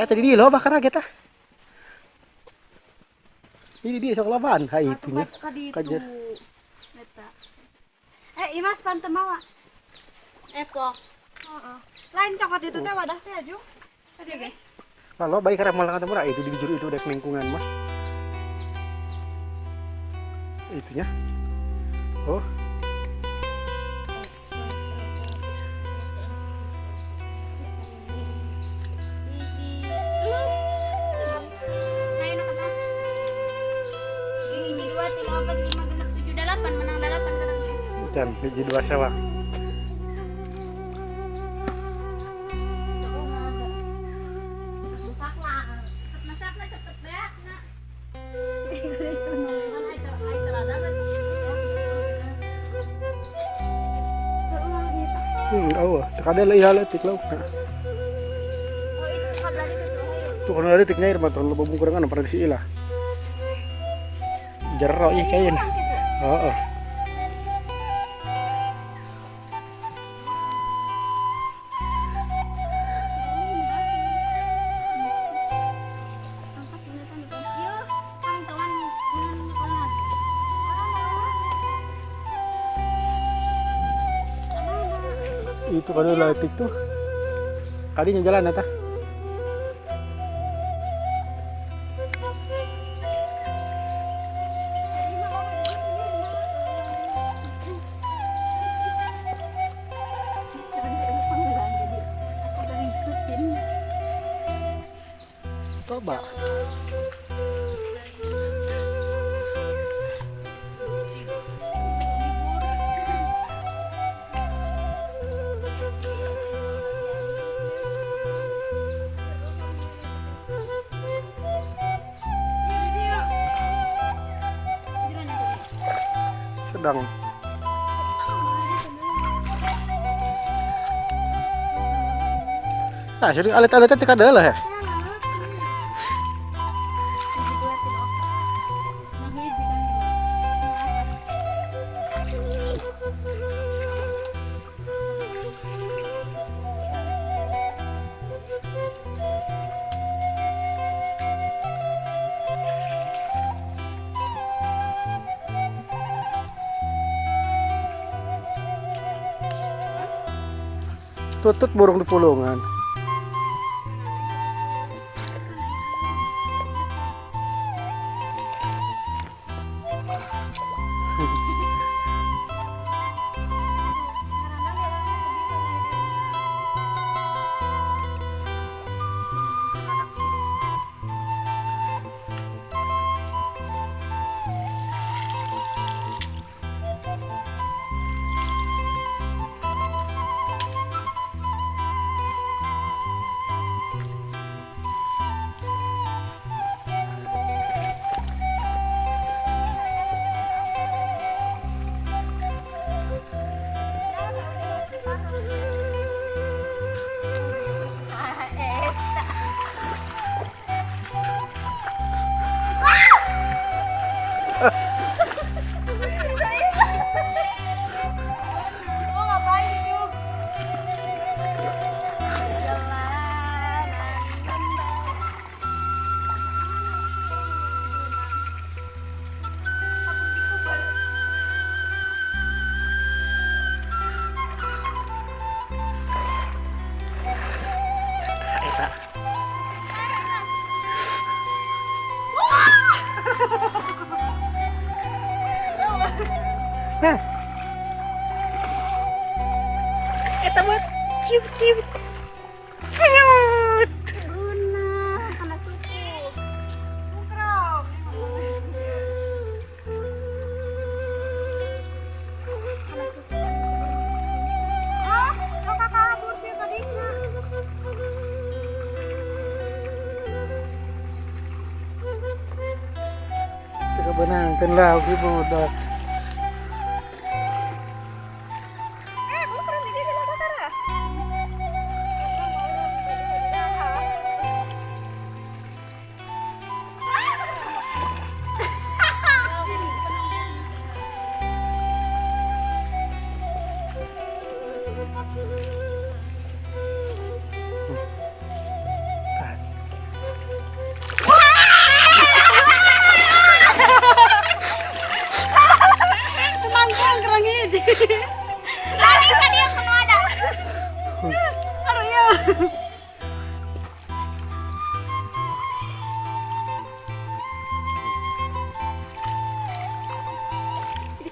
Tadi dia loba karena kita. Ini dia sok lobaan, ha itunya. Ka ditu. Kajer. Eta. Eh, Imas pan teu mawa. Eko. Heeh. Lain cokot itu teh wadah teh aju. Tadi guys. Kalau baik karena malah ketemu itu di juru itu dek lingkungan mah. Itunya. Oh. Ayo nak kata. Hiji 2 3 4 5 6 7 8 menang 8 sekarang. Dan hiji dua sewa. Masakna cepet beak na. Mana itu ai terada kan. Oh, kada lah ihala tik lauk. Oh itu kabelah itu tuh ayo. Tuh kalau ada tiknya irma tuh loba bungkurangan pernah si ilah. Jero ih kain. Heeh. Angkat beneran itu. Yo, pantauan menang. Itu kalau lah tik tuh. Kadinya jalan eta. Aku udah ngikutin. Coba. Sedang. Ah, jadi alit-alitnya tidak ada lah ya. Tutut burung di pulungan. Oh, ngapain itu? Eta. Nah. Eta mah cute cute. Cute. Guna, karena suku. Bungkrong. Karena suku. Ah, kok kakak kabur sih tadi? Teu benangkeun lah ieu budak. Eh, bungkrong di dia bakar ah.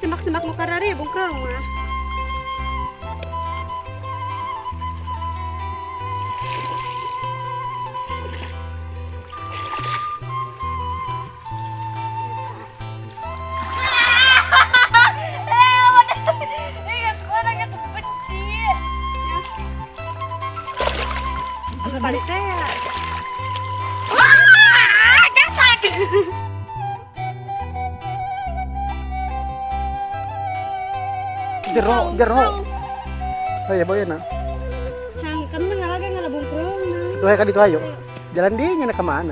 Simak-simak nu karari bungkrong mah. Tadi teh ya. Wah, gesek. Jero, jero. Saya boy na. Hang, kamu ngalage ngalabungkrong. Itu ka dito ayo. Jalan dia nya ka mana?